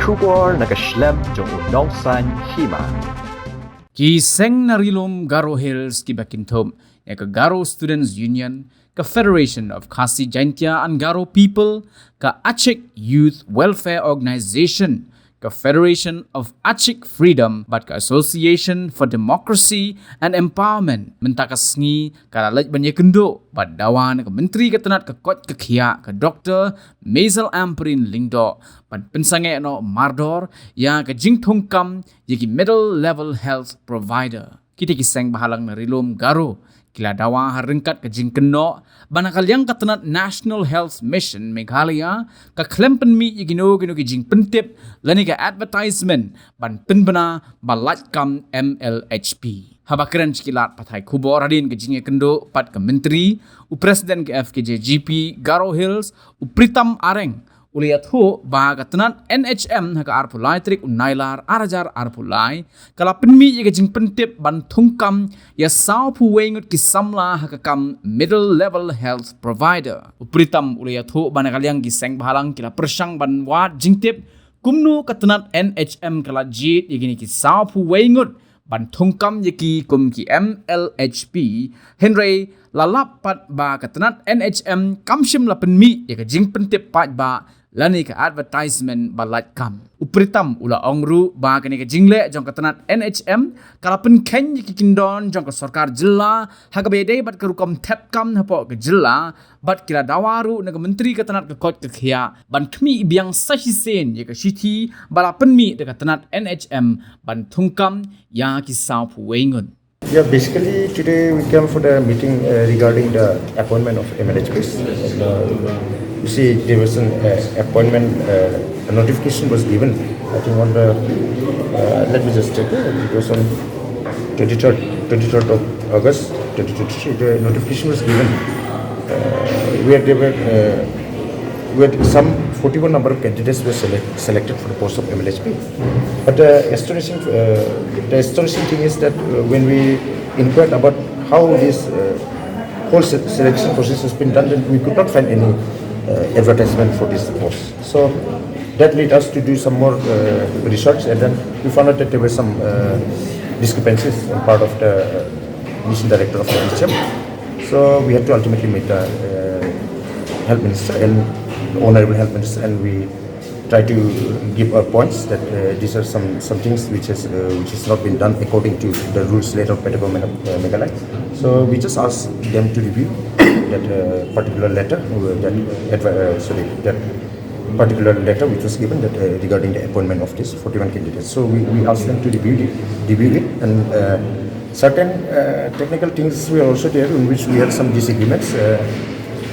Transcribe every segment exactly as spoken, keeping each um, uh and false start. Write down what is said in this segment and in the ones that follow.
Khubor na ka shlem jong u Nongsaiñ Hima. Ki seng na Ri-lum Garo Hills kiba kynthup ïa ka Garo Students Union, ka Federation of Khasi Jaintia and Garo People, ka Achik Youth Welfare Organization, ka Federation of Achik Freedom bad ka Association for Democracy and Empowerment mynta ka sngi ka la leit ban ïakynduh bad dawa na ka Myntri ka tnat ka koit ka khiah, ka Doctor Maisel Ampareen Lyngdoh, ban pynsangeh noh mardor ïa ka jingthungkam ïa ki middle level health provider. Kita ki seng bahalang na Ri-lum Garo ki la dawa ha ryngkat ka jingkynnoh ba na ka liang ka tnat National Health Mission Meghalaya ka khlem pynmih ïa kino kino ki jingpyntip lane ka advertisement ban pynbna ba lait kam M L H P. Haba kren sha ki lad pathai khubor hadien ka jingïakynduh pat ka Myntri, u President ka F K J G P Garo Hills, u Pritam Areng, u la ïathuh ba ka tnat N H M ha ka arphew lai tarik u Nailar ar hajar arphew lai ka la pynmih ïa ka jingpyntip ban thungkam ïa sawphew wei ngut ki samla ha ka kam middle level health provider. U Pritam u la ïathuh ba na ka liang ki seng bahalang ki la pyrshang ban wad jingtip kumno ka tnat N H M ka la jied ïa kine ki sawphew wei ngut ban thungkam ïa ki kum ki M L H P, hynrei la lap pat ba ka tnat N H M kam shym la pynmih ïa ka jingpyntip paidbah lane ka advertisement ba lait kam. U Pritam u la ong ruh ba kane ka jingleh jong ka tnat N H M ka la pynkheiñ ïa ki kyndon jong ka sorkar jylla ha kaba ïadei bad ka rukom thep kam hapoh ka jylla, bad ki la dawa ruh na ka Myntri ka tnat ka koit ka khiah ban khmih biang sa shisien ïa ka shithi ba la pynmih da ka tnat N H M ban thungkam ïa ki sawphew wei ngut. Yeah, basically today we came for the meeting uh, regarding the appointment of M L H Ps. Uh, you see, there was an uh, appointment, uh, a notification was given. I think on the, uh, let me just check. It was on twenty-third, twenty-third of August, twenty twenty-three. The notification was given uh, where they were uh, where some forty-one number of candidates were select, selected for the post of M L H P. But the astonishing, uh, the astonishing thing is that uh, when we inquired about how this uh, whole se- selection process has been done, then we could not find any uh, advertisement for this post. So that led us to do some more uh, research, and then we found out that there were some uh, discrepancies on part of the mission director of the N H M. So we had to ultimately meet the uh, health minister and honorable health minister, and we try to give our points that uh, these are some, some things which has uh, which has not been done according to the rules laid out by the government of uh, Meghalaya. So we just ask them to review that uh, particular letter, uh, that advi- uh, sorry, that particular letter which was given that uh, regarding the appointment of these forty-one candidates. So we, we asked them to review it, review it, and uh, certain uh, technical things were also there in which we had some disagreements. Uh,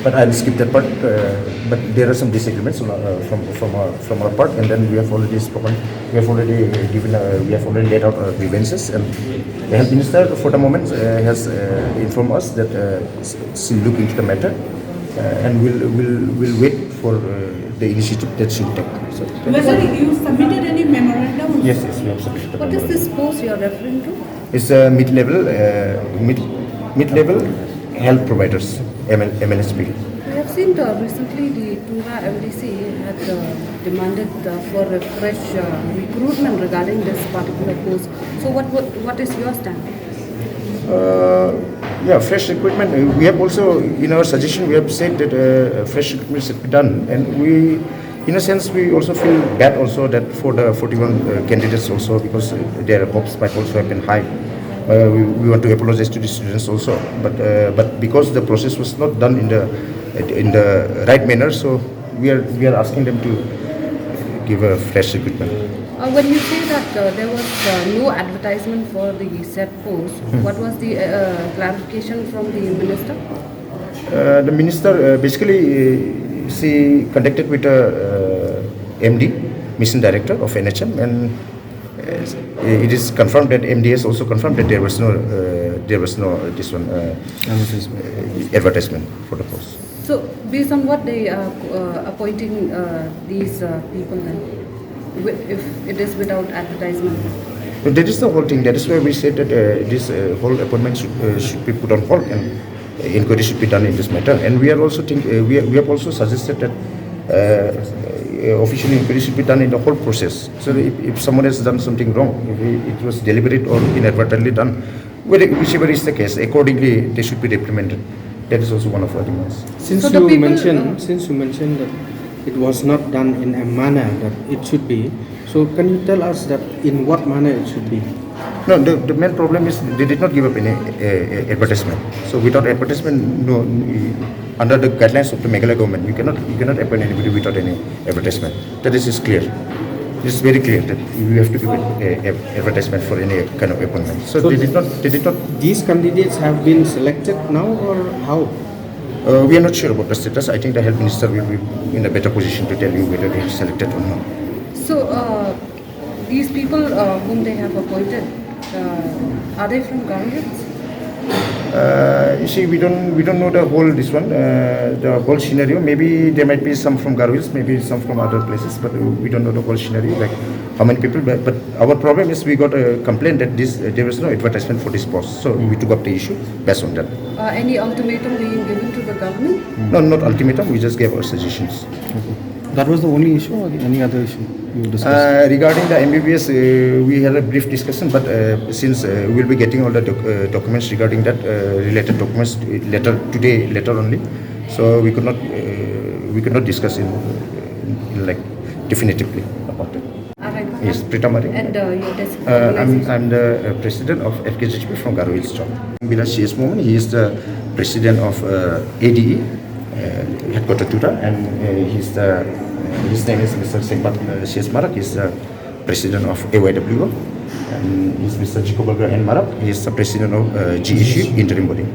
but I'll skip that part. Uh, but there are some disagreements on, uh, from from our, from our part, and then we have already spoken. We have already given. Uh, we have already laid out our grievances, and the health minister, for the moment, uh, has uh, informed us that uh, s- she'll look into the matter, uh, and we'll we'll we'll wait for uh, the initiative that she'll take. So, Whether you submitted any memorandum? Yes, yes, we have submitted the What is memorandum. This post you're referring to? It's a mid-level, uh, mid, mid-level health providers, M L, M L H P. We have seen uh, recently the Tura M D C had uh, demanded uh, for a fresh uh, recruitment regarding this particular post. So what, what what is your stand? Uh, yeah, fresh recruitment. Uh, We have also, in our suggestion, we have said that uh, fresh recruitment should be done, and we, in a sense, we also feel bad also that for the forty-one uh, candidates also, because uh, their hopes might also have been high. Uh, we, we want to apologize to the students also, but uh, but because the process was not done in the in the right manner, so we are we are asking them to give a fresh recruitment. Uh, when you say that uh, there was uh, no advertisement for the said post, what was the uh, clarification from the minister? Uh, the minister uh, basically uh, she contacted with the uh, M D, mission director of N H M, and uh, it is confirmed that M D has also confirmed that there was no uh, there was no uh, this one uh, advertisement for the post. So, based on what they are uh, appointing uh, these uh, people then, wi- if it is without advertisement? That is the whole thing. That is why we said that uh, this uh, whole appointment should, uh, should be put on hold and inquiry should be done in this matter. And we are also think, uh, we, are, we have also suggested that uh, Uh, official inquiry should be done in the whole process. So if, if someone has done something wrong, if it was deliberate or inadvertently done, whether, whichever is the case, accordingly they should be reprimanded. That is also one of our demands. Since so you mentioned, uh, since you mentioned that it was not done in a manner that it should be, so can you tell us that in what manner it should be? No, the, the main problem is they did not give up any uh, advertisement. So without advertisement, no, under the guidelines of the Meghalaya government, you cannot you cannot appoint anybody without any advertisement. That is, is clear. It's very clear that you have to give a, a, advertisement for any kind of appointment. So, so they did not. They did not. These candidates have been selected now, or how? Uh, we are not sure about the status. I think the health minister will be in a better position to tell you whether they are selected or not. So uh, these people uh, whom they have appointed, uh, are they from Garo Hills? Uh, you see, we don't we don't know the whole this one, uh, the whole scenario. Maybe there might be some from Garo Hills, maybe some from other places, but we don't know the whole scenario, like how many people. But, but our problem is we got a complaint that this uh, there was no advertisement for this post, so we took up the issue based on that. Uh, any ultimatum being given to the government? No, not ultimatum. We just gave our suggestions. That was the only issue, or any other issue you discussed? Uh, regarding the M B B S, uh, we had a brief discussion, but uh, since uh, we'll be getting all the doc- uh, documents regarding that, uh, related documents uh, later today, later only, so we could not uh, we could not discuss in, in like definitively about it. All right. Yes, Pritam Marik. And uh, your desk. Uh, I'm, Organization. I'm the uh, president of F K J G P from Garo Hills Chowk. Bila C S Momin, he is the president of uh, A D E, uh, headquarter Tura, and uh, he's the uh, his name is Mister Singh Mat- uh, C S Marak. He's the president of A Y W O, and he's Mister Jikobalga N Marak. He's the president of uh, G H U interim body.